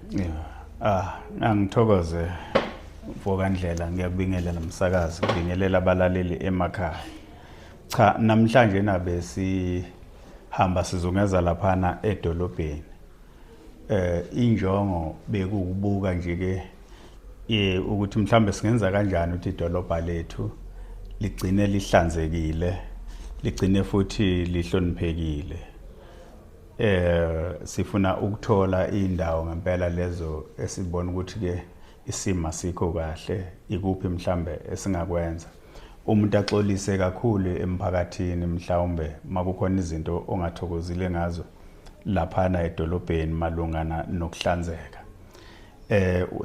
Yeah. Ah, angithokoze mfokaNdlela, ngiyakubingelela msakazi, ngibingelela abalaleli emakhaya. Cha, namhlanje nabe sihamba sizungeza laphana edolobheni. Injongo bekuwukubuka nje ke ukuthi mhlambe singenza kanjani ukuthi idolobha lethu ligcine lihlanzekile, ligcine futhi lihloniphekile. Sifuna ukuthola indawo ngempela lezo esibona ukuthi ke isimo asikho kahle, ikuphi mhlambe esingakwenza. Umuntu axolise kakhulu emphakathini mhlawumbe makukhona izinto ongathokozile ngazo laphana edolobheni malungana nokuhlanzeka.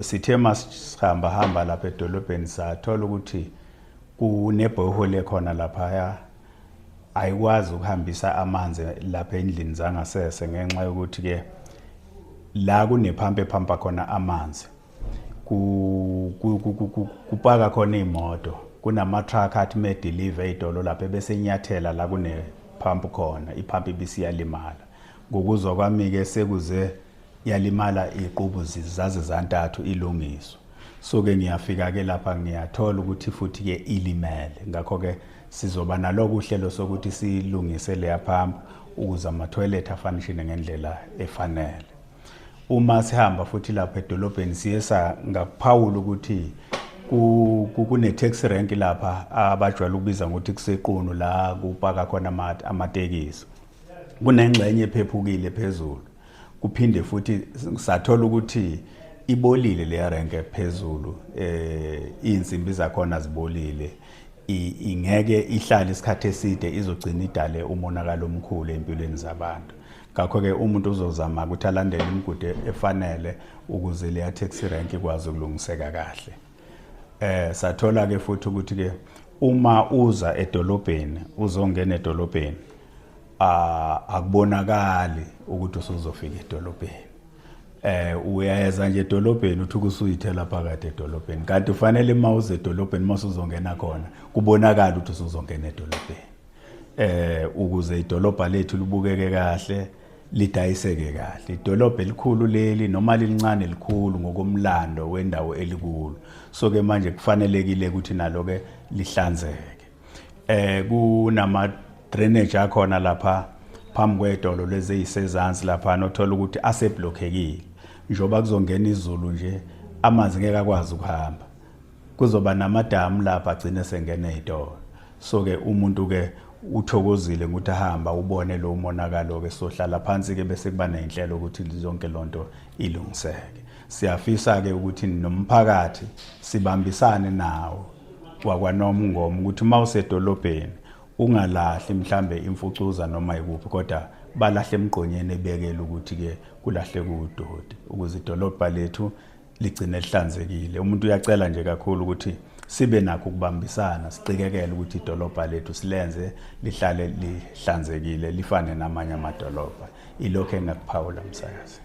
Sithe masihamba hamba lapha edolobheni sathola ukuthi kunebhohole khona laphaya ayikwazi ukuhambisa amanzi lapha endlini zangasese ngenxa yokuthi ke la kunephampu ephampa khona amanzi kupaka khona iy'moto, kunama-truck athi medeliver idolo lapha ebese inyathela la kunephampu khona, iphampu ibisiyalimala. Ngokuzwa kwami-ke sekuze yalimala iy'qubu zaze zantathu ilungiswa. So-ke ngiyafika-ke lapha ngiyathola ukuthi futhi-ke ilimele, ngakho-ke sizoba naloko uhlelo sokuthi silungise leya phampu ukuze amathoyilethi afanishine ngendlela efanele. Uma sihamba futhi lapha edolobheni siye ngakuphawula ukuthi kune-taxi rank lapha abajwayele ukubiza ngokuthi kusequnu la kupaka khona amatekisi, kunengxenye ephephukile phezulu. Kuphinde futhi sathola ukuthi ibolile leya renke phezulu, iy'nsimbi zakhona zibolile, ingeke ihlale isikhathi eside, izogcina idale umonakalo omkhulu empilweni zabantu. Ngakho-ke umuntu uzozama ukuthi alandele imigudu efanele ukuze leya taxi rank ikwazi ukulungiseka kahle. Sathola ke futhi ukuthi ke uma uza edolobheni uzongena edolobheni akubonakali ukuthi usuzofika edolobheni. Uyeza nje edolobheni uthi usuyithela phakathi edolobheni, kanti ufanele uma uze edolobheni uma usuzongena khona kubonakala ukuthi usuzongena edolobheni, ukuze idolobha lethu libukeke kahle, lidayiseke kahle. Idolobha elikhulu leli noma lilincane likhulu ngokomlando wendawo elikulo, so ke manje kufanelekile ukuthi nalo ke lihlanzeke. Kunama drainage akhona lapha phambi kwedolo lezi ezisezansi lapha, nothola ukuthi aseblockekile. Njengoba kuzongena izulu nje amanzi ngeke akwazi ukuhamba, kuzoba namadamu lapha agcine sengena ezitolo. So ke umuntu ke uthokozile ukuthi ahamba ubone lo monakalo ke, sohlala phansi ke bese kuba nezinhlelo ukuthi zonke lonto ilungiseke. Siyafisa ke ukuthi nomphakathi sibambisane nawo wakwaNomngoma ukuthi uma usedolobheni ungalahli mhlambe imfucuza noma ikuphi, kodwa balahle emgqonyeni ebekela ukuthi ke kulahle kudoti ukuze idolobha lethu ligcine lihlanzekile. Umuntu uyacela nje kakhulu ukuthi sibe nakho ukubambisana, siqikekele ukuthi idolobha lethu silenze lihlale lihlanzekile lifane namanye amadolobha. Ilokho engakuphawula msakazi.